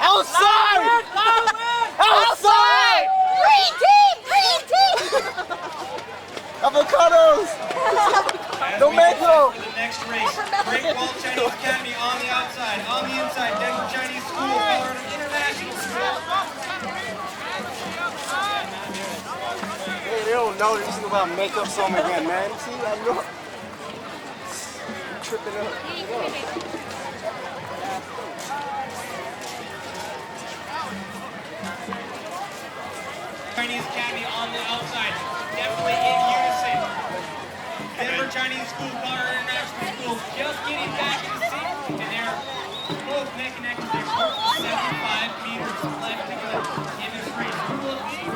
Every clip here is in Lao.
Outside! Outside! Green team! Green team! Avocados! Don't make no! The next race, Great Wall Chinese Academy on the outside, on the inside, Denver Chinese School, Florida International School. Hey, they don't know. They just about make up something again, man. See, I know. Tripping up. Chinese Academy on the outside. Definitely in unison. Denver Chinese School, Potter International School, just getting back in the seat, and they're both making that connection. Seventy-five meters left to go in this race. Who will it be?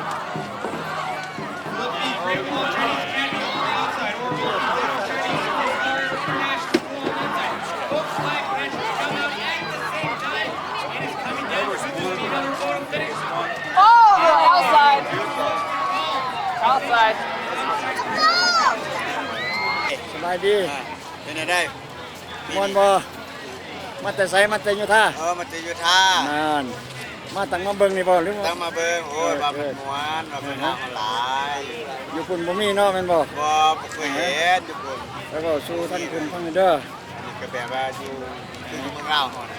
Will it be Great Wall Chinese Academy on the outside, or will it be Denver Chinese School, Potter International School on the inside? Both flag branches come out at the same time. It is coming down. Could this be another photo finish? Oh, outside. Outside. ສະບາຍດີ. ອ່າ ເປັນຈັ່ງໃດ? ມ່ວນບໍ່? ມາແຕ່ໃສ? ມາແຕ່ຢູທາ? ເອີ ມາແຕ່ຢູທາ. ນັ້ນ ມາຕັ້ງມາເບິ່ງນີ້ບໍ່ ຫຼືວ່າ? ຕັ້ງມາເບິ່ງ. ໂອ້ຍ ເອີ ວ່າມັນມ່ວນ ວ່າເພິ່ນ ເອີ ເອົາມາຫຼາຍ. ຢູ່ພຸ້ນບໍ່ມີເນາະ ແມ່ນບໍ່? ບໍ່ ບໍ່ເຄີຍເຫັນຢູ່ພຸ້ນ. ແລ້ວເວົ້າສູ່ທາງພຸ້ນຟັງແດ່ເດີ. ອັນນີ້ກໍແບບວ່າຢູ່ ຄືຢູ່ເມືອງລາວເຮົານ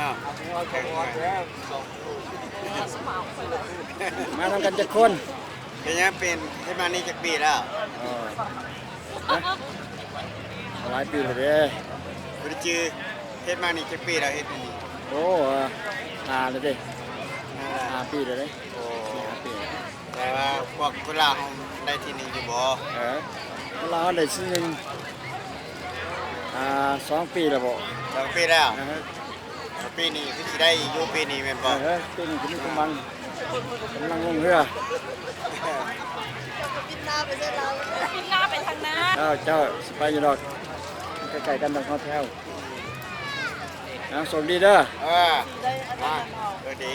ະ. ມານຳກັນຈັກຄົນ? ເປັນຫຍັງ ເປັນ ເຮັດມານີ້ຈັກປີແລ້ວ? ເອີ ຫຼາຍປີແລ້ວເດ້. ບໍ່ໄດ້ຈື່. ເຮັດມານີ້ຈັກປີແລ້ວ? ເຮັດມານີ້ ໂອ້ ຫ້າແລ້ວເດ້. ຫ້າແລ້ວ ຫ້າປີແລ້ວເດ້. ໂອ້ ສີ່ຫ້າປີ. ແຕ່ວ່າພວກຄົນລາວເຮົາໄດ້ທີໜຶ່ງຢູ່ບໍ່? ເອີ ຄົນລາວເຮົາໄດ້ທີໜຶ່ງ ອ່າ ສອງປີແລ້ວບໍ່? ສອງປີແລ້ວ. ອ່າຮະ ປີນີ້ຄືຊິໄດ້ຢູ່ ປີນີ້ແມ່ນບໍ່? ເອີ ປີນີ້ກໍມີກຳລັງ ກຳລັງລົງເຮືອ ບິນໜ້າໄປໃສ່ລາວ ບິນໜ້າໄປທາງໜ້າ. ເຈົ້າ ເຈົ້າ ຊິໄປຢູ່ດອກ ໃກ້ໆກັນດອກ ຮອດແຖວ. ເອົາ ໂຊກດີເດີ. ເອີ ມາ ໂຊກດີ.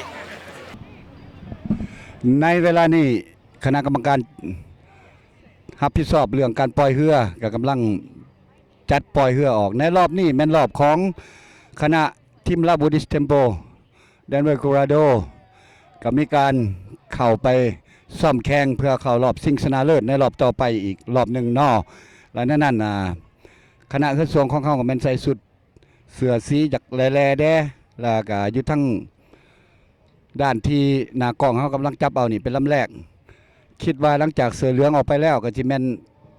ໃນເວລານີ້ ຄະນະກຳມະການຮັບຜິດຊອບເລື່ອງການປ່ອຍເຮືອ ກໍກຳລັງຈັດປ່ອຍເຮືອອອກ. ໃນລອບນີ້ແມ່ນລອບຂອງຄະນະທີມລາວບູດິສເທັມໂປ ແດນເວີໂກລາໂດ ກໍມີການເຂົ້າໄປຊ້ອມແຂ່ງເພື່ອເຂົ້າລອບຊິງຊະນະເລີດໃນລອບຕໍ່ໄປອີກລອບໜຶ່ງເນາະ. ແລະ ໃນນັ້ນ ອາ ຄະນະເຮືອຊ່ວງຂອງເຮົາກໍແມ່ນໃສ່ຊຸດ ເສື້ອສີຈາກແຫຼໆແດ່ ແລ້ວກະຢູ່ທາງດ້ານທີ່ໜ້າກ້ອງເຮົາກຳລັງຈັບເອົານີ້ເປັນລຳແລກ. ຄິດວ່າຫຼັງຈາກເສື້ອເຫຼືອງອອກໄປແລ້ວ ກໍຊິແມ່ນ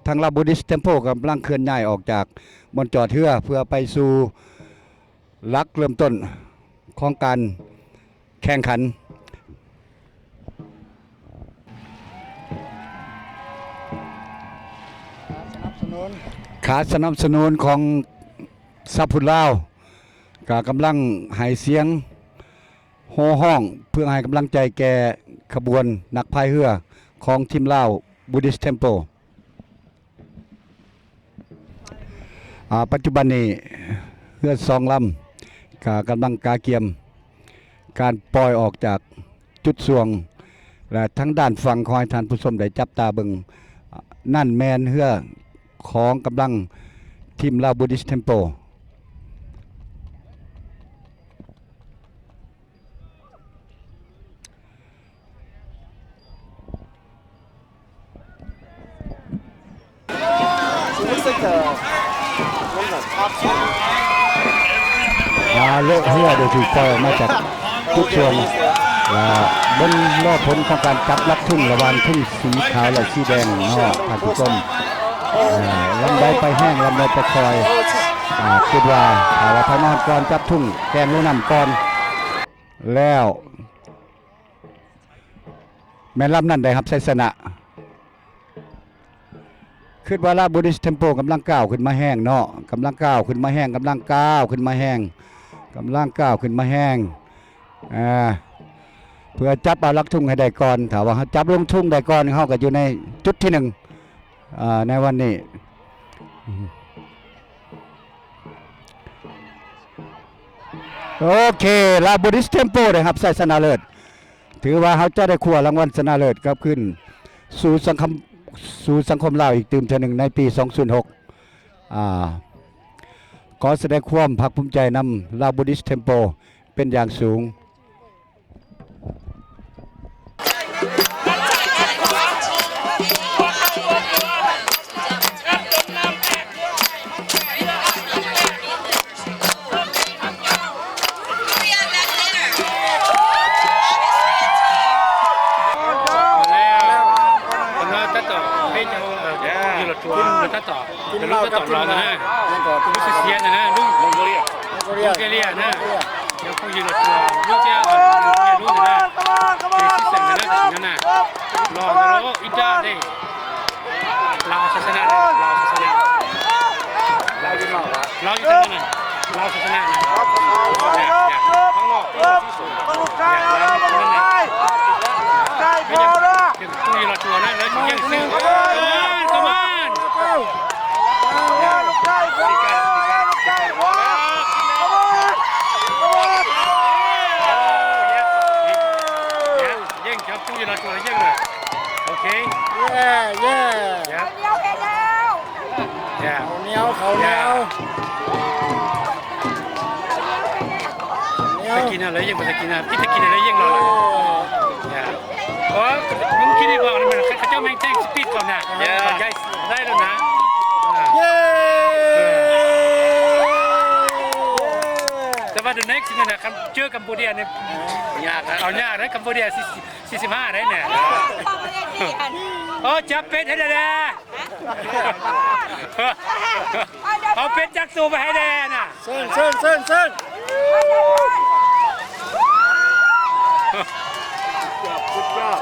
ທາງລາວບູດິສເທັມໂປກຳລັງເຄື່ອນຍ້າຍອອກຈາກບ່ອນຈອດເຮືອ ເພື່ອໄປສູ່ຫຼັກເລີ່ມຕົ້ນຂອງການ ແຂ່ງຂັນ. ຂາດສະໜັບສະໜູນ ຂາດສະໜັບສະໜູນຂອງຊາວພຸດລາວ ກະກຳລັງໃຫ້ສຽງໂຫ່ຮ້ອງເພື່ອໃຫ້ກຳລັງໃຈແກ່ຂະບວນນັກພາຍເຮືອຂອງທີມລາວບູດິສເທັມໂປ. ອາ ປັດຈຸບັນນີ້ເຮືອສອງລຳກະກຳລັງກະກຽມການປ່ອຍອອກຈາກຈຸດຊ່ວງ ແລະ ທາງດ້ານຝັ່ງ ຂໍໃຫ້ທ່ານຜູ້ຊົມໄດ້ຈັບຕາເບິ່ງ ນັ້ນແມ່ນເຮືອຂອງກຳລັງທີມລາວບູດິສເທັມໂປ. ອາ ເຮືອໄດ້ຖືກປ່ອຍອອກມາຈາກຈຸດຊ່ວງ ແລະ ເບິ່ງລໍຜົນຂອງການຈັບຫຼັກທຸງລະຫວ່າງທຸງສີຂາວ ແລະ ສີແດງເນາະ ທ່ານຜູ້ຊົມ. ເອີ ລຳໃດໄປແຮງ ລຳໃດໄປຄ່ອຍ. ອາ ຄິດວ່າຖ້າວ່າໄປມາຮອດກ່ອນ ຈັບທຸງແກ່ນລົງນ້ຳກ່ອນແລ້ວ ແມ່ນລຳນັ້ນໄດ້ຮັບໄຊຊະນະ. ຄິດວ່າລາວບູດິສເທັມໂປກຳລັງກ້າວຂຶ້ນມາແຮງເນາະ ກຳລັງກ້າວຂຶ້ນມາແຮງ ກຳລັງກ້າວຂຶ້ນມາແຮງ ກຳລັງກ້າວຂຶ້ນມາແຮງ ອາ ເພື່ອຈັບເອົາຫຼັກທຸງໃຫ້ໄດ້ກ່ອນ. ຖ້າວ່າເຮົາຈັບລົງທຸງໄດ້ກ່ອນ ເຮົາກໍຢູ່ໃນຈຸດທີໜຶ່ງ ອາ ໃນວັນນີ້. ໂອເຄ ລາວບູດິສເທັມໂປໄດ້ຮັບໄຊຊະນະເລີດ. ຖືວ່າເຮົາຈະໄດ້ຄວ້າລາງວັນຊະນະເລີດກັບຄືນສູ່ສັງຄົມ ສູ່ສັງຄົມລາວອີກຕື່ມເທື່ອໜຶ່ງໃນປີສອງພັນສິບຫົກ. ອາ ຂໍສະແດງຄວາມພາກພູມໃຈນຳລາວບູດິສເທັມໂປເປັນຢ່າງສູງ. ເປັນລຸ້ນຕໍ່ລອງນະ ຍັງກໍເປັນ ລຸ້ນເຊຍນະ ລຸ້ນມົງໂກເລຍ ມົງໂກເລຍ ມົງໂກເລຍນະ ຍັງຄົງຢູ່ລະຕົວ ລຸ້ນເຊຍນະ ລຸ້ນເຊຍນະ ເຈຊິເຊັງນະ ນັ້ນນະ ລອງນະ ໂອ້ ອີດາເດ ລາວສາສະໜາ ລາວສາສະໜາ ລາວຢູ່ທາງນັ້ນ ລາວສາສະໜານະ ທາງນອກ ລູກຊາຍ ລູກຊາຍ ລູກຊາຍ Come on, come on. ເຢ້ງຈັບປູຢູ່ລະຕົວເຢ້ງເລີຍ ໂອເຄ ເຢ້ ເຢ້ ເຂົ້າໜຽວ ເຂົ້າໜຽວ ເຂົ້າໜຽວ ເຂົ້າໜຽວ ໄປກິນເອົາເລີຍ ເຢ້ງບໍ່ໄດ້ກິນນະ ກິນໄປກິນເອົາເລີຍ ເຢ້ງເລີຍ ເພາະວ່າມັນຄິດໄດ້ວ່າມັນ ເຂົາເຈົ້າແມ່ງແຈ້ງສະປີດເຂົານະ ເຢ້ ໄດ້ແລ້ວນະ ເຢ້ ແຕ່ວ່າ the next ນີ້ນະ ຄັນເຈີກຳປູເຈຍນີ້ ຍາກນະ ເອົາຍາກເດ້ ກຳປູເຈຍ ສີ່ສິບຫ້າ ໄດ້ແນ່ ໂອ້ ຈັບເປັດໃຫ້ແດ່ ເອົາເປັດຈັກໂຕໄປໃຫ້ແດ່ນະ ເຊີນ ເຊີນ ເຊີນ ເຊີນ Good job, good job.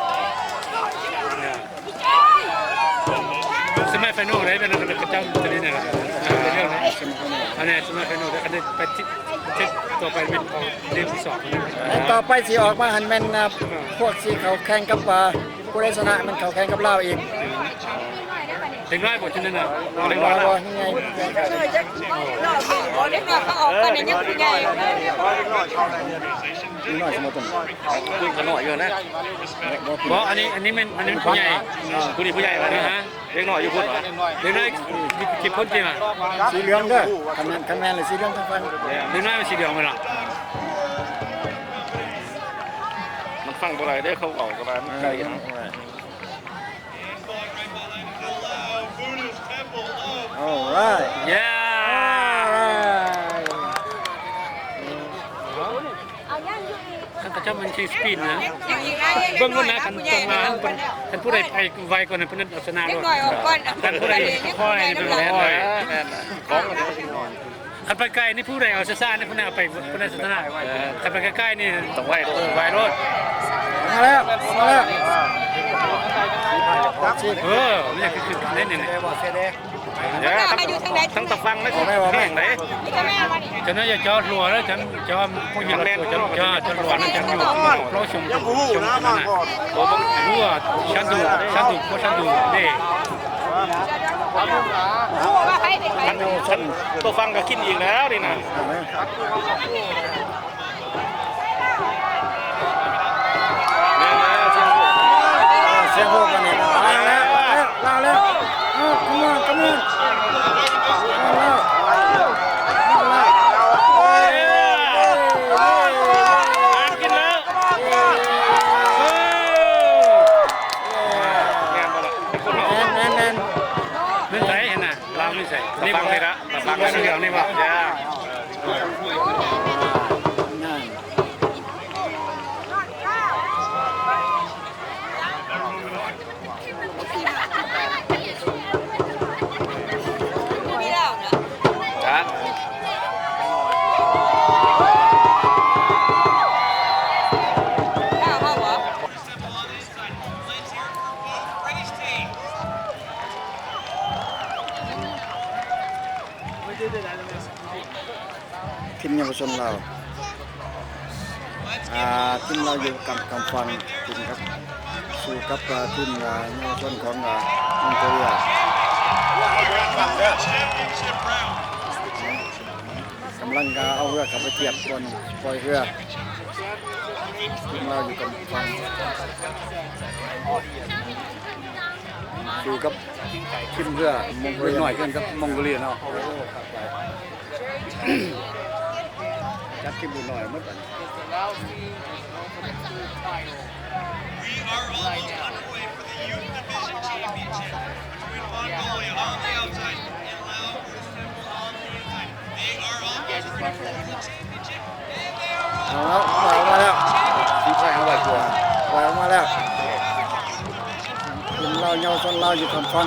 ເອີ semi final ໄດ້ ເປັນ ເປັນ ເປັນຂອງເຈົ້າຕົວນີ້ນະ ເປັນເລື່ອງນະ semi final ອັນນີ້ semi final ໄດ້ ອັນນີ້ໄປທີ່ ເຈັດ ຕໍ່ໄປແມ່ນເຂົ້າເລກທີສອງ ແລະ ຕໍ່ໄປຊິອອກມາຫັ້ນແມ່ນ ອ່າ ພວກຊິເຂົ້າແຂ່ງກັບ ອ່າ ຜູ້ໃດຊະນະແມ່ນເຂົ້າແຂ່ງກັບລາວອີກ ເດັກນ້ອຍບໍ່ ຈຸດນັ້ນນະ ເດັກນ້ອຍບໍ່ ຍັງໃຫຍ່ ເດັກນ້ອຍເຂົາອອກໄປນັ້ນຍັງຜູ້ໃຫຍ່ ເດັກນ້ອຍສະໂມຕົນ ຜູ້ຂະນ້ອຍຢູ່ນະ ບໍ່ ອັນນີ້ ອັນນີ້ແມ່ນ ອັນນີ້ແມ່ນຜູ້ໃຫຍ່ ຜູ້ນີ້ຜູ້ໃຫຍ່ວ່າ ເດັກນ້ອຍຢູ່ພຸ້ນຫວາ ເດັກນ້ອຍຊິຄົນຈິງຫວາ ສີເຫຼືອງເດີ ຄັນແມ່ນ ຄັນແມ່ນລະສີເຫຼືອງທັງຝັ່ງ ເດັກນ້ອຍມັນສີເຫຼືອງແມ່ນຫວາ ມັນຟັງບໍ່ໄດ້ເດ້ ເຂົາເວົ້າກັນວ່າມັນໄກນະ Alright. Yeah. ເຂົາເຈົ້າມັນຊິສະປີດນະ ເບິ່ງໂລດນະ ຄັນຕົງມາ ຄັນຜູ້ໃດໄປໄວກວ່ານັ້ນ ຜູ້ນັ້ນເອົາຊະນະໂລດ ຄັນຜູ້ໃດຄ່ອຍ ເປັນຄ່ອຍ ແມ່ນ ຂອງ ຄັນໄປໄກນີ້ ຜູ້ໃດເອົາຊ້າໆນີ້ ຜູ້ນັ້ນເອົາໄປ ຜູ້ນັ້ນຊະນະ ເອີ ຄັນໄປໃກ້ໆນີ້ ຕ້ອງໄວໂລດ ເອີ ໄວໂລດ ມາແລ້ວ ມາແລ້ວ ເອີ ມັນຍັງຄືກັນໄດ້ນີ້ ເອີ ທັງຕາຝັ່ງເດ້ ແຮງເດ້ ເຈົ້າໜ້າຈະຈອດຫົວແລ້ວ ເຈົ້າ ເຈົ້າພວກຢູ່ ເຈົ້າ ເຈົ້າຫຼວງ ເຈົ້າຢູ່ ເຈົ້າຊົງ ຊົງ ຊົງ ໂອ້ ເບິ່ງ ຮູ້ວ່າ ຊັ້ນສູງ ຊັ້ນສູງ ບໍ່ຊັ້ນສູງເດ້ ຄັນ ຄັນຕົວຝັ່ງກໍກິນອີກແລ້ວນີ້ນະ ແມ່ນແລ້ວ ເສຍງໂຫດປານນີ້ ມາແລ້ວ ມາແລ້ວ ມາແລ້ວ ເອົາ come on come on ມາແລ້ວ ມາແລ້ວ ກິນແລ້ວ ເອີ ແມ່ນບໍ່ລະ ແມ່ນ ແມ່ນ ແມ່ນ ແມ່ນໃສຫັ້ນນະ ລາວມີໃສ ນີ້ບໍ່ລະ ຕາຝັ່ງນີ້ລະ ຕາຝັ່ງ ສີເຫຼືອງນີ້ບໍ່ ຈັກ ທີມເຍົາວະຊົນລາວ ອ່າ ທີມລາວຢູ່ກຳ ກຳຝັ່ງ ທີມກັບ ສູ້ກັບ ອ່າ ທີມ ອ່າ ເຍົາວະຊົນຂອງ ອ່າ ມົງໂກເລຍ ກຳລັງ ອ່າ ເອົາເຮືອເຂົ້າໄປທຽບກ່ອນປ່ອຍເຮືອ ທີມລາວຢູ່ກຳຝັ່ງ ສູ້ກັບທີມເຮືອມົງໂກເລຍ ເດັກນ້ອຍເຮືອນກັບມົງໂກເລຍເນາະ. ຈັດທີມເດັກນ້ອຍໝົດບັດນີ້. We are almost underway for the Youth Division Championship between Mongolia on the outside and Lao Buddhist Temple on the inside. They are almost ready for the championship. ເອົາແລ້ວ ປ່ອຍອອກມາແລ້ວ ທີມຊາຍເຮົາໄວກວ່າ ປ່ອຍອອກມາແລ້ວ ເປັນລາວເຍົາວະຊົນລາວຢູ່ຂ້າງຝັ່ງ.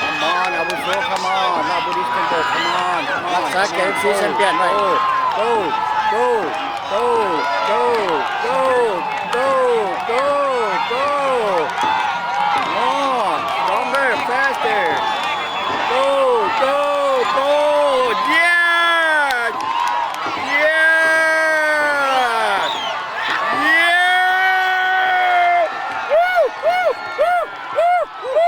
Come on ອາວຸໂສ come on ອາບຸດິສ ເທັມເປິ້ນ come on come on ຮັກສາແກ້ວຊີແຊມປຽນໄວ້ Go go go go go go go go go More stronger faster Go go go Yes Yes Yes Woo woo woo woo woo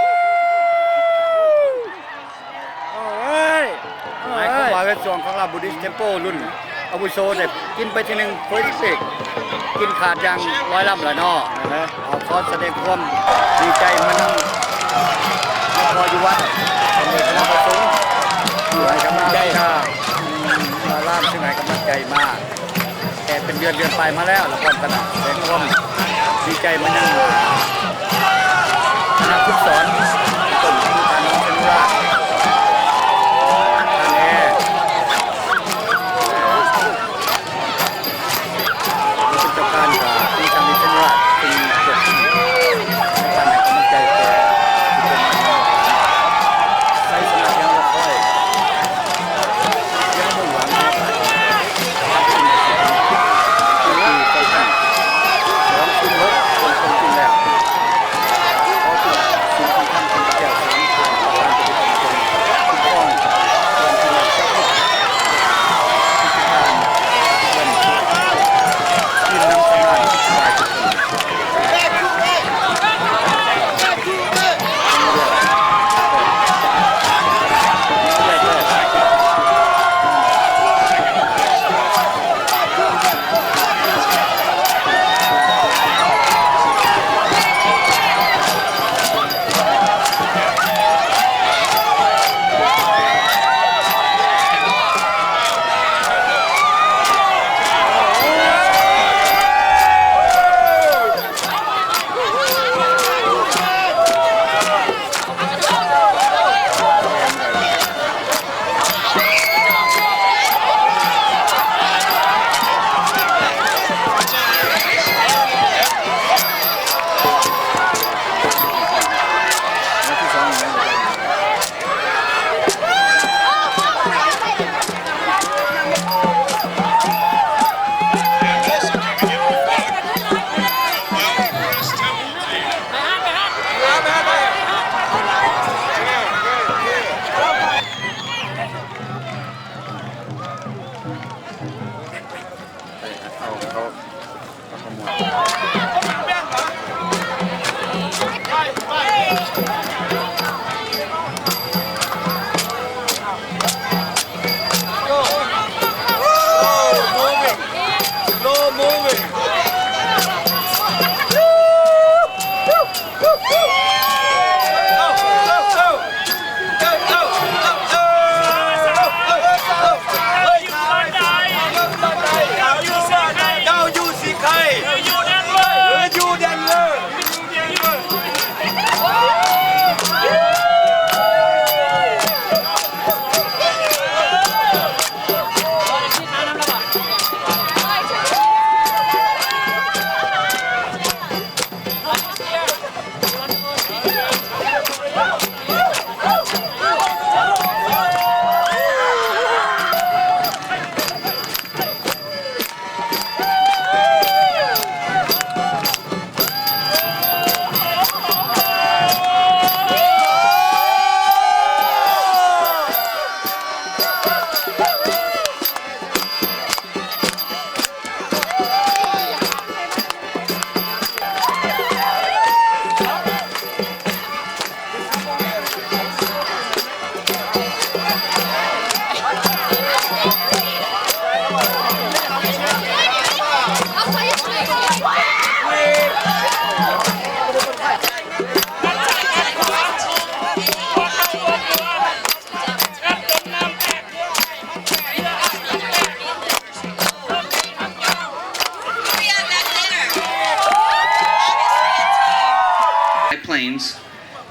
Alright ໝາຍຄວາມວ່າເວດຊ່ວງຂອງລາວບູດິສເທັມໂປລຸ້ນອາວຸໂສໄດ້ກິນໄປທີໜຶ່ງ ເຟີສເປັກ ກິນຂາດຢ່າງລອຍລຳລະເນາະ ເອົາ ຂໍສະແດງຄວາມດີໃຈມານຳ ຫຼວງພໍ່ຢູ່ວັດ ສົມເດັດຄະນະພະສົງ ທີ່ໃຫ້ກຳລັງໃຈ ອາລາມ ຊຶ່ງໃຫ້ກຳລັງໃຈມາ ແຕ່ເປັນເດືອນ ເດືອນປາຍມາແລ້ວ ລະພ້ອມກັນສະແດງຄວາມດີໃຈມາຍັງຄະນະຝຶກສອນຕົ້ນຜູ້ການນອງຊະນຸລາດ ທ່ານແອ.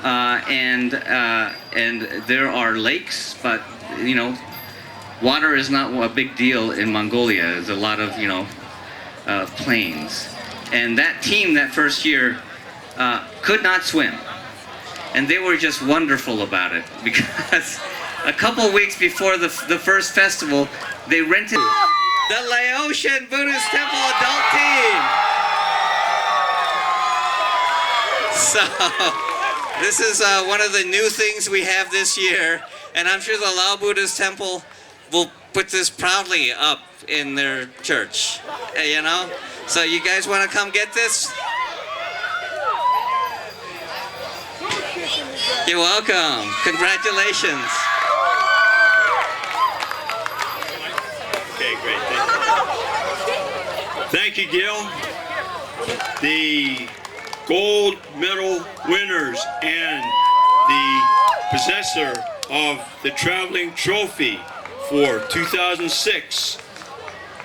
Uh, and, uh, and there are lakes, but, you know, water is not a big deal in Mongolia. There's a lot of, you know, uh, plains. And that team that first year, uh, could not swim. And they were just wonderful about it, because a couple weeks before the, the first festival, they rented the Laotian Buddhist Temple adult team. So, this is, uh, one of the new things we have this year, and I'm sure the Lao Buddhist Temple will put this proudly up in their church, uh, you know? So you guys wanna come get this? You're welcome. Congratulations. Okay, great. Thank you. Thank you, Gil. The gold medal winners and the possessor of the traveling trophy for two thousand six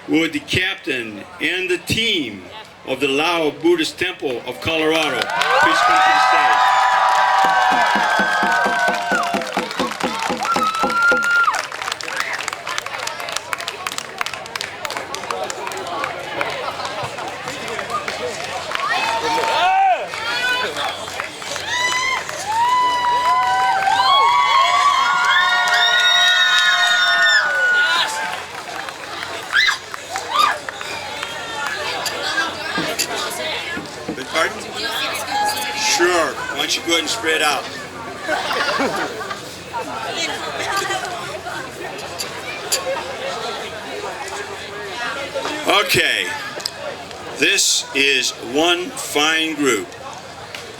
were the captain and the team of the Lao Buddhist Temple of Colorado. Please come to the stage. Beg pardon? Sure. Why don't you go ahead and spread out? Okay. This is one fine group.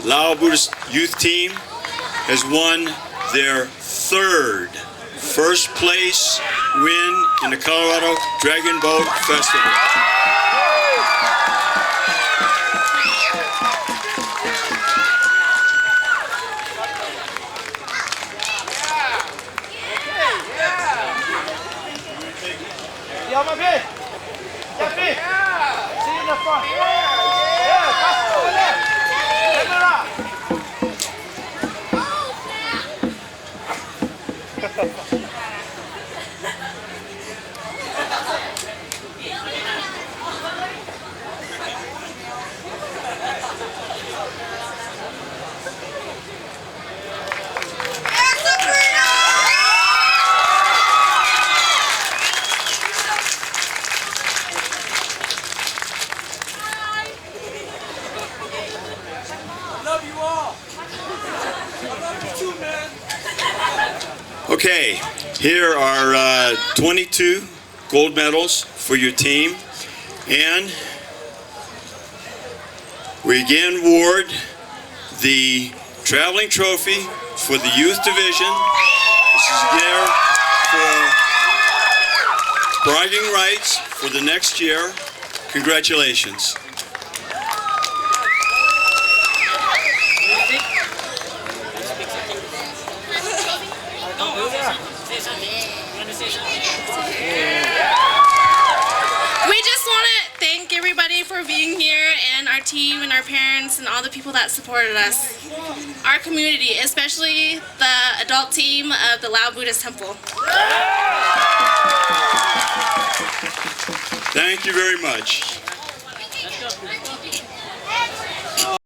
Lao Buddhist Youth Team has won their third first place win in the Colorado Dragon Boat Festival. Love you all. I love you too, man. Okay, here are, uh, twenty-two gold medals for your team. And we again award the traveling trophy for the youth division. This is there for bragging rights for the next year. Congratulations. We just wanna thank everybody for being here, and our team and our parents and all the people that supported us. Our community, especially the adult team of the Lao Buddhist Temple. Thank you very much.